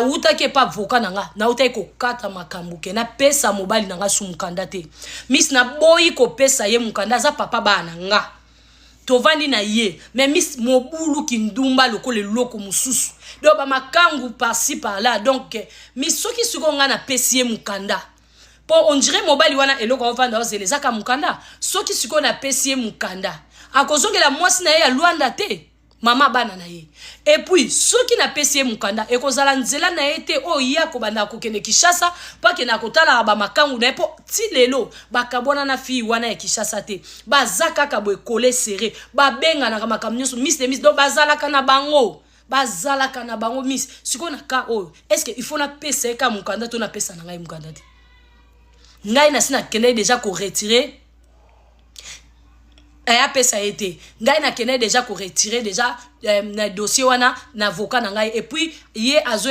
Nawutaki epa avocat na nga, nawutaki kokata makambo ke napesa mobali na nga su mokanda te. Miss, naboyi kopesa ye mokanda. Aza papa bana na nga, tovandi na ye, mais miss, mobulu, kindumba lokola eloko mosusu, donc bamakangu par-ci par-là. Donc miss, soki sikoyo ngai napesi ye mokanda, mpo on dirait mobali wana eloko aovanda ozela ezaka mokanda, soki sikoyo napesi ye mokanda, akozongela mwasi na ye ya Lwanda te, mama bana na ye. Et puis soki napesi ye mokanda, ekozala nzela na ye te oyo ye akobanda kokende Kinshasa mpo akende akotalaka bamakangu na ye, mpo ti lelo bakabwana na fille wana ya Kinshasa te. Baza kaka boye collé serré, babenganaka makambo nyonso, miss de miss. Donc bazalaka na bango, bazalaka na bango. Miss, sikoyo na ka oyo, est ce que il faut napesa ye ka mokanda to napesa na ngai mokanda te? Ngai nasi nakendaki déjà koretirer, apesa ye te. Ngai nakendaki déjà koretirer déjà na dossier wana na avocat na ngai, et puis ye azo